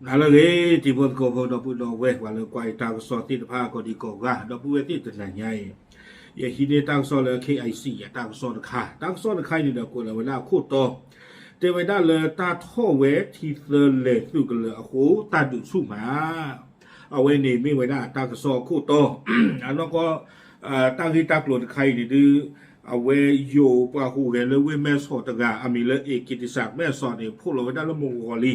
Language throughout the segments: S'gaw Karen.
ဟါလၢအဂ့ၤ တံၤဖိသကိးဖိ ဒီပုၢ်ဒီဝဲၢ် ပှၤလၢကွၢ်ယတၢ်ကစီၣ်သ့ၣ်တဖၣ် ကိးဒံကိးဂၤ ဒီပုၢ်ဝဲၢ်သ့ၣ်တနၤညါအံၤ, ယဟံးန့ၢ်တၢ်ကစီၣ်လၢ K I C အတၢ်ကစီၣ်တခါ, တၢ်ကစီၣ်တခါအံၤန့ၣ်ဒီး ကွဲးလီၤဝဲဒၣ်အခိၣ်တီ, တဲဝဲဒၣ်လၢတၢ်ထီၣ်ဝဲထံသၢလဲၤသုးကလၢၤအဃိ တၢ်ဒုးဆူၣ်မး အဝဲန့ၣ်မ့ၢ်ဝဲဒၣ်တၢ်ကစီၣ်အခိၣ်တီ, အနီၢ်ကီၢ် တၢ်ဂ့ၢ်တၢ်ကျိၤတခါအံၤန့ၣ်ဒုး အဝဲယိၤပှၤဟူးဂဲၤလၢဝ့ၢ်မဲၢ်ဆီးတဂၤ အမံၤလၢ A K T S မဲၢ်ဆီးန့ၣ် ဖီၣ်လီၤဝဲဒၣ်လၢမုၢ်ဂီၤလံ.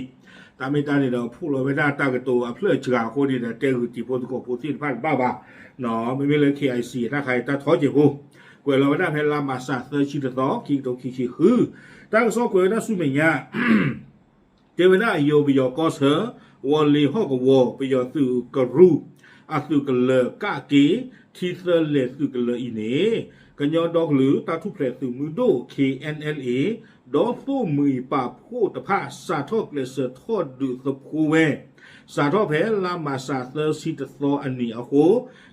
တၢ်မ့ၢ်တၢ်န့ၣ်ဒီး ဖီၣ်လီၤဝဲဒၣ်တၢ်ကတိၤအဖျၢၣ်စှၤအဃိန့ၣ်ဒီး တဲဂုာ်တံၤဖိသကိးဖိသ့ၣ်တဖၣ်တဘၣ်ဘၣ်. မ့မ့ၢ်လၢ K I C တၢ်ခါအံၤတၢ်ထီၣ်ကဲးဖိ ကွဲးလီၤဝဲဒၣ်ဖဲလါမးရှးသၢဆံတသီ ခံကထိခံဆံဃု, တၢ်ကစီၣ်ကွဲးဝဲဒၣ်ဆူမဲာ်ညါ တဲဝဲဒၣ်ယိၤပယီၤကီၢ်ဆၢ ဝီၤလ့ၤဟီၣ်ကဝီၤ ပယီၤသုးကရူၢ် အသုးကလၢၤကးက့ၤ ထံသၢလဲၤသုးကလၢၤအံၤန့ၣ် ကညီဒီကလုာ်တၢ်ထူၣ်ဖျဲးသုးမုၢ်ဒိၣ် K N L A ဒီးသိၣ်မှံၤပာ်ဖှိၣ်တဖၣ် စးထီၣ်ကျဲးစၢးထီၣ်ဒုးသဖှိဝဲ စးထီၣ်ဖဲလါမးရှးသၢဆံတသီအနံၤအ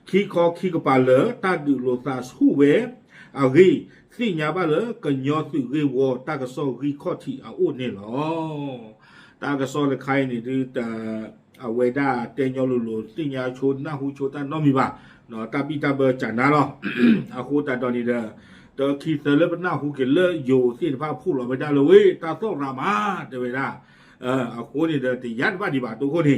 ဃိ ခံခီခံကပၤလၢတၢ်ဒုးလိာ်သးဆူၣ်ဝဲအဂ့ၢ် သ့ၣ်ညါဘၣ်လၢကညီသုးဂ့ၢ်ဝီတၢ်ကစီၣ်ဂံၢ်ခီၣ်ထံးအအိၣ်န့ၣ်လီၤ. တၢ်ကစီၣ်တခါအံၤန့ၣ်ဒုး အဝဲဒၣ်တဲညီလိၤလိၤ သ့ၣ်ညါဆိနၢ်ဟူဆိတၢ်နီတမံၤဘၣ်, တၢ်ဘံၣ်တၢ်ဘၢစးနါလီၤ. အဃိသတးဒီးန့ၣ်ဒီး တခံသၢလၢပနၢ်ဟူက့ၤလၢယိၤသ့ၣ်တဖၣ်ဖီၣ်လီၤဝဲဒၣ်လၢဝ့ၢ်တၢ်သီၣ်ရၤမး တဲဝဲဒၣ် အဃိန့ၣ်ဒီး တယါတဘၣ်ဒံးဘၣ်တိခိၣ်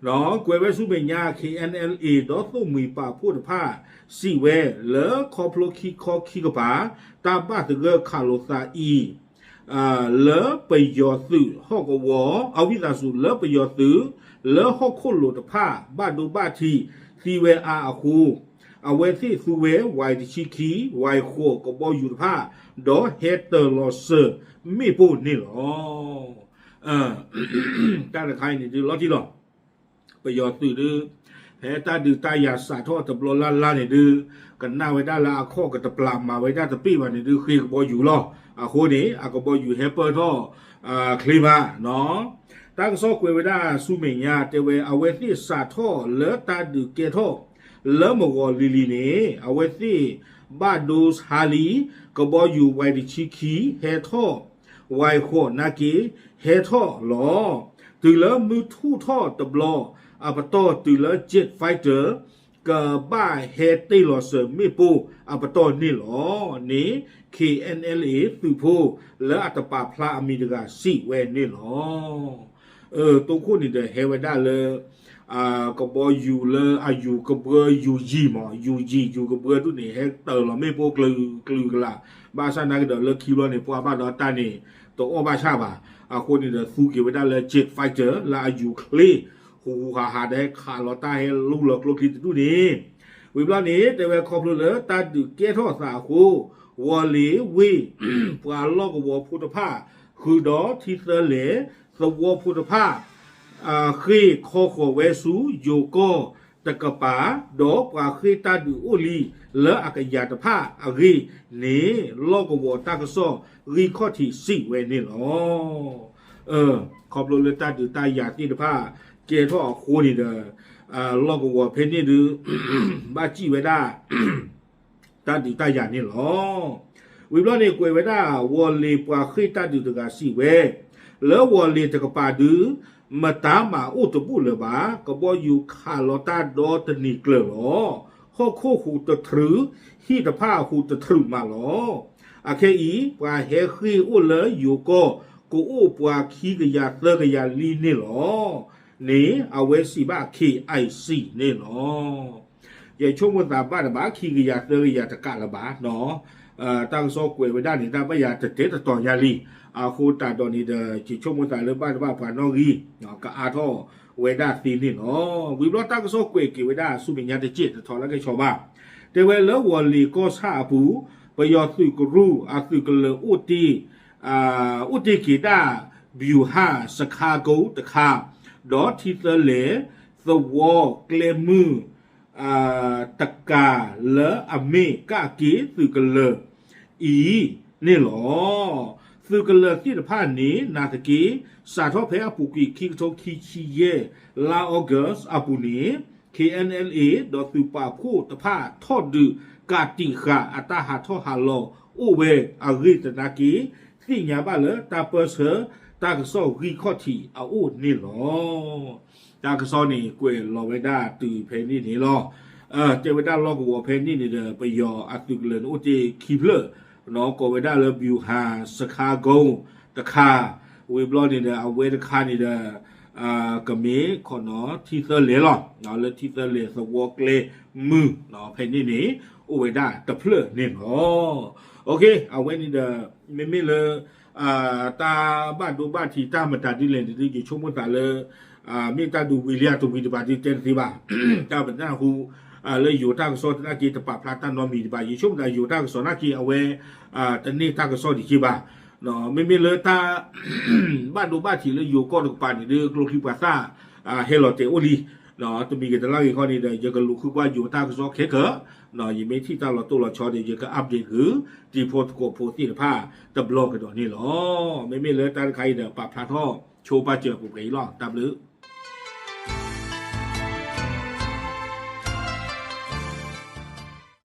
န့ၣ် ကွဲးဝဲဆူမဲာ်ညါ K N L A ဒီးသိၣ်မှံၤပာ်ဖှိၣ်တဖၣ် စံးဝဲလၢခီဖျိခံခီခံကပၤ တၢ်ဘၣ်သဂၢၢ်ခးလိာ်သးအံၤ လၢပယီၤသုးဟီၣ်ကဝီၤ အဝံသးစူၤလၢပယီၤသုး လၢဟီၣ်ခိၣ်လိၤတဖၣ် ဘၣ်ဒိဘၣ်ထံးသံဝဲအါအဃိ အဝဲသ့ၣ်သူဝဲ Y တဆံခံ Y ဃိးကဘီယူၤတဖၣ် ဒီးဟဲတၢၤလီၤစၢၤမ့ၣ်ပိၢ်န့ၣ်လီၤ. တၢ်တခါအံၤန့ၣ်ဒုးလီၤတံၢ်လီၤ ပယီၤသုးဒုး ဖဲတၢ်ဒုးတၢ်ယၤစးထီၣ်တဘျီလၢ်လၢ်န့ၣ်ဒုး ကနၣ်ဝဲဒၣ်လၢအခီၣ်ကတပျၢ်မၤဝဲဒၣ်တပ့ၢ်ဘၣ်န့ၣ်ဒုး ဃ့ကဘီယူၤလီၤ. အဃိန့ၣ် အကဘီယူၤဟဲပၢၢ်ထီၣ် ချ့မးနီၤ. တၢ်ကစီၣ်ကွဲးဝဲဒၣ်ဆူမဲာ်ညါ တဲဝဲ အဝဲသ့ၣ်စးထီၣ်လၢတၢ်ဒုးကဲထီၣ် လၢမုၢ်ဂီၤလံၤလံၤန့ၣ် အဝဲသ့ၣ်ဘၣ်ဒိဆါလံ ကဘီယူၤ Y တဆံခံ ဟဲထီၣ် Y ဃိးနာ်က့ ဟဲထီၣ်လီၤ. တုၤလၢမုၢ်ထူၣ်ထီၣ်တဘျီ အပတီၢ်တုၤလၢ jet fighter ကဘၣ်ဟဲတ့ၢ်လီၤစၢၤမ့ၣ်ပိၢ်အပတီၢ်န့ၣ်လီၤန့ၣ် K N L A သုးဖိလၢအတပာ်ဖျါအမံၤတဂၤစံးဝဲန့ၣ်လီၤ. တိခိၣ်န့ၣ်ဒီးဟဲဝဲဒၣ်လၢ ကဘီယူၤလၢအယူၤကဘှၢယူၤယံၤမး ယူၤယံၤ ယူၤကဘှၢဒူၣ်န့ၣ် ဟဲတၢၤလီၤမ့ၣ်ပိၢ်ကလုာ်ကလုာ်ကလာ် ဘၣ်ဆၣ်နာ်က့ဒီးလၢခံဘျီန့ၣ် ပှၤဘၣ်ဒီးတၢ်န့ၣ် တအီၣ်ဘၣ်ဆၣ်ဘၣ်. အဃိန့ၣ်ဒီးသူက့ၤဝဲဒၣ်လၢ jet fighter လၢအယူၤချ့ ဟူးဟူးဟးဟးဒီးဟဲခးလီၤတၢ်ဟဲလူလီၤကျိချံတဒူၣ်န့ၣ် ဝံၤဘျီန့ၣ် တဲဝဲခီဖျိလၢတၢ်ဒုးကဲထီၣ်သးအဃိ ဝီၤလ့ၤဝ့ၢ် ပှၤလီၢ်ကဝီၤဖိတဖၣ် ဃုာ်ဒီးထံသၢလဲၤ သဝီဖိတဖၣ် ဃ့ၢ်ခီဃီၤဝဲဆူယိၤကီၢ်တကပၤ ဒီးပှၤဃ့ၢ်တၢ်ဒုးအိၣ်လံလၢအကယၤတဖၣ်အဂ့ၢ်န့ၣ် လီၢ်ကဝီၤတၢ်ကစီၣ်ဂံၢ်ခီၣ်ထံးစံးဝဲန့ၣ်လီၤ. ခီဖျိလၢတၢ်ဒုးတၢ်ယၤသ့ၣ်တဖၣ်ကဲထီၣ်အဃိန့ၣ်ဒီး လီၢ်ကဝီၤဖဲန့ၣ်ဒုး ဘၣ်စံၣ်ဝဲဒၣ် တၢ်ဒုးတၢ်ယၤန့ၣ်လီၤ. ဝံၤဘျီန့ၣ်ကွဲးဝဲဒၣ် ဝီၤလ့ၤပှၤဃ့ၢ်တၢ်ဒုးတဂၤစံးဝဲ လၢဝီၤလ့ၤတကပၤဒုး မတၤမၤအိၣ်တဘူၣ်လၢၤဘၣ် ကဘီယူၤခးလီၤတၢ်ဒီတနံၤကျၢၤလီၤ. ဟီၣ်ခိၣ်ဟူးတထြူး ဟံၣ်တဖၣ်ဟူးတထြူးမးလီၤ. အခဲအံၤ ပှၤဟဲဃ့ၢ်အိၣ်လၢယိၤကီၢ် ကအိၣ်ပှၤခံကယၤသၢကယၤလံန့ၣ်လီၤ. န့ၣ် အဝဲစံးဘၣ် K I C န့ၣ်လီၤ. ယဆိကမိၣ်သးဘၣ်တဘၣ် ခံကယၤသၢကယၤတကးလၢၤဘၣ်နီၤ. တၢ်ကစီၣ်ကွဲးဝဲဒၣ်န့ၣ် တၢ်ဘၣ်ယၤတတဲတတီၤညါလံ. အဃိသတးဒီးန့ၣ်ဒီး ယဆိကမိၣ်သးလၢဘၣ်တဘၣ်ပှၤနီၣ်ဂံၢ် ကအါထီၣ်ဝဲဒၣ်သ့န့ၣ်လီၤ. ဝံၤဘျီတၢ်ကစီၣ်ကွဲးက့ၤဝဲဒၣ်ဆူမဲာ်ညါတစဲး တထီၣ်လၢကဆီဘၣ်. တဲဝဲလၢဝီၤလ့ၤကီၢ်ဆၣ်အပူၤ ပယီၤသုးကရူၢ်အသုးကလၢၤအိၣ်တ့ၢ် အိၣ်တ့ၢ်က့ၤဒၣ် ဗျူဟာစခန်းကုန်း တခါ ဒီးထံသၢလဲၤ သဝီကျဲမုၢ် တကးလၢအမ့ၢ်ကးက့ၤသုးကလၢၤအံၤန့ၣ်လီၤ. သုးကလၢၤသ့ၣ်တဖၣ်န့ၣ် နာ်သက့ စးထီၣ်ဖဲအပူၤကွံာ်ခံကထိခံဆံယဲၢ် လါ August အပူၤန့ၣ် K N L A ဒီးသုးပာ်ဖှိၣ်တဖၣ်ထီၣ်ဒုးကးတံာ်ဃာ်အတၢ်ဟးထီၣ်ဟးလီၤအိၣ်ဝဲအဂ့ၢ်သနာ်က့ သ့ၣ်ညါဘၣ်လၢတၢ်ပၢဆှၢ တၢ်ကစီၣ်ဂံၢ်ခီၣ်ထံးအအိၣ်န့ၣ်လီၤ. တၢ်ကစီၣ်န့ၣ်ကွဲးလီၤဝဲဒၣ်တုၤဖဲန့ၣ်န့ၣ်လီၤ. တဲဝဲဒၣ်လီၢ်ကဝီၤဖဲန့ၣ်န့ၣ်ဒီး ပယီၤအသုးကလၢၤန့ၣ်အိၣ်တ့ၢ်ခံဖျၢၣ် ကိးဝဲဒၣ်လၢ ဗျူဟာစခန်းကုန်း တခါ, ဝံၤဘျီန့ၣ်ဒီး အဝဲတခါန့ၣ်ဒီး ကမ့ၢ်ခိၣ်နီၤထံသၢလဲၢ်လီၤ. လၢထံသၢလဲၢ်သဝီကျဲမုၢ် ဖဲန့ၣ်န့ၣ် အိၣ်ဝဲဒၣ်တဖျၢၣ်န့ၣ်လီၤ. အဝဲန့ၣ်ဒီး မ့မ့ၢ်လၢ တၢ်ဘၣ်ဒိဘၣ်ထံးတၢ်မတၤဒ်လဲၣ်န့ၣ်ဒီး ယဆိကမိၣ်သးလၢ မ့ၢ်တၢ်ဒုးဝံၤလံဧါတဝံၤတဘၣ်ဒုးတဲတသ့ဘၣ်. တၢ်ပနၢ်ဟူ လၢယိၤတၢ်ကစီၣ်သနာ်က့ တပာ်ဖျါတၢ်နီတမံၤဒံးဘၣ်. ယဆိကမိၣ်သးယိၤတၢ်ကစီၣ်သနာ်က့ အဝဲ တန့ၢ်တၢ်ကစီၣ်ဒံးက့ဘၣ်. မ့မ့ၢ်လၢတၢ် ဘၣ်ဒိဘၣ်ထံးလၢယိၤကီၢ်တကပၤန့ၣ်ဒီး ကျိချံပှၤသၣ် ဟဲလီၤတဲာ်အိၣ်လံ. တမံၤဂ့ၤတလါဂ့ၤခီန့ၣ်ဒီး ယကလူၤဃုကွၢ်ယိၤတၢ်ကစီၣ်ခဲကၢ်, ယမ့ၢ်ထံၣ်တၢ်လီၤတိၢ်လီၤဆီဒီး ယက update ဂုာ် တံၤဖိသကိးဖိသ့ၣ်တဖၣ်တဘျီကဒီးန့ၣ်လီၤ. မ့မ့ၢ်လၢတၢ်တခါအံၤဒီး ပာ်ဖျါထီၣ်ဆိပာ်စၢၤပှဲၤပှဲၤအံၤလီၤ. တၢ်ဘျုး